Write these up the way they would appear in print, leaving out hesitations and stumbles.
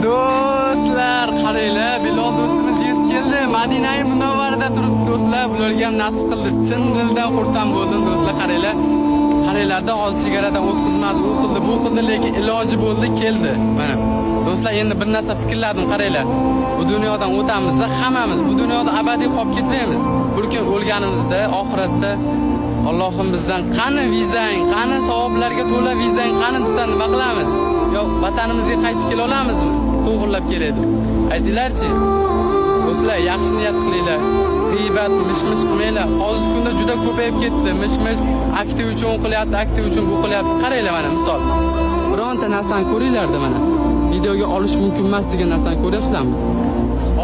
Do'stlar, qaranglar, Bilol do'stimiz yetib keldi. Madinai Munavvarada turib, do'stlar, bularga ham nasib qildi. Chin dildan xursand bo'ldim, do'stlar, qaranglar. Qaranglarda, hozir chegaradan o'tkazmadi, u qildi, bu qildi, lekin iloji bo'ldi, keldi. Mana. Do'stlar, endi bir narsa fikrladim, qaranglar. Bu dunyodan o'tamiz, hammamiz bu dunyoda abadiy qolib ketmaymiz. Bir kun o'lganimizda, oxiratda Allohim bizdan qani vizang, qani savoblarga to'la vizang, qani desa, nima qilamiz? Yo vatanimizga qaytib kela olamizmi? To'g'irlab keladi. Aytinglarchi. Do'stlar, yaxshi niyat qilinglar. G'iybat, mish-mish qilmanglar. Hozirgi kunda juda ko'payib ketdi. Mish-mish aktiv uchun qilyapti, aktiv uchun bu qilyapti. Qaranglar, mana misol. Bironta narsani ko'ringlarda, mana. Videoga olish mumkin emas degan narsani ko'ryapsizlarmi?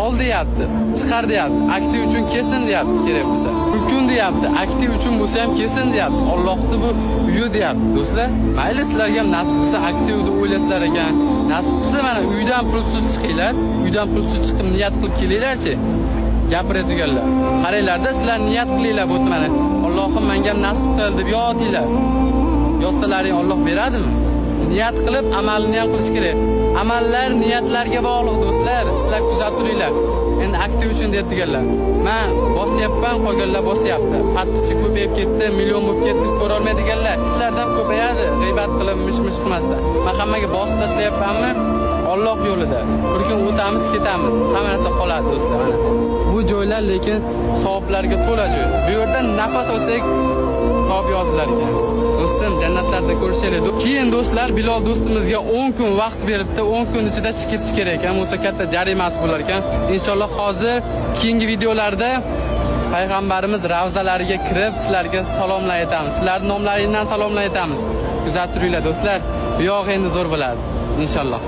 Ol deyapti, chiqar deyapti, aktiv uchun kelsin deyapti kerak bo'lsa. Mumkin deyapti, aktiv uchun bo'lsa ham kelsin deyapti. Allohni bu uyi deyapti, do'stlar. Mayli, sizlarga ham nasib qilsa, aktiv deb o'ylasizlar ekan. Nasib qilsa, mana uydan pulsiz chiqinglar, uydan pulsiz chiqib niyat qilib kelinglarchi. Gapiradiganlar. Qaranglarda, sizlar niyat qilinglar bu mana. Allohim, menga ham nasib qil deb yotinglar. Yotsalaring, Alloh beradimi? Niyat qilib amalni ham qilish kerak. Amallar niyatlarga bog'liq, do'stlar. Sizlar kuzatib turinglar. Endi aktiv uchun deyaptiganlar. Men bosyapman, qolganlar bosyapti. Подписчик ko'payib ketdi, million bo'lib ketdi, ko'ra olmaydiganlar. Sizlardan ko'payadi, g'iybat qilib, mish-mish qilmasdan. Men hammaga bosib tashlayapmanmi? Alloh yo'lida. Bir kun o'tamiz, ketamiz. Hamma narsa qoladi, do'stlar, mana. Bu joylar lekin savoblarga to'la joy. Bu yerda nafas olsak, savob yozilar ekan. Do'stim, jannatlarda ko'rishaylik. Keyin, do'stlar, Bilol do'stimizga 10 kun vaqt beribdi. 10 kun ichida chiqib ketish kerak ekan. Bo'lsa, katta jarimasi bo'lar ekan. Inshaalloh, hozir keyingi videolarda payg'ambarimiz ravzalariga kirib, sizlarga salomlar aytamiz. Sizlarning nomlaringdan salomlar aytamiz. Kuzatib turinglar, do'stlar. Bu yoq endi zo'r bo'ladi. Inshaalloh.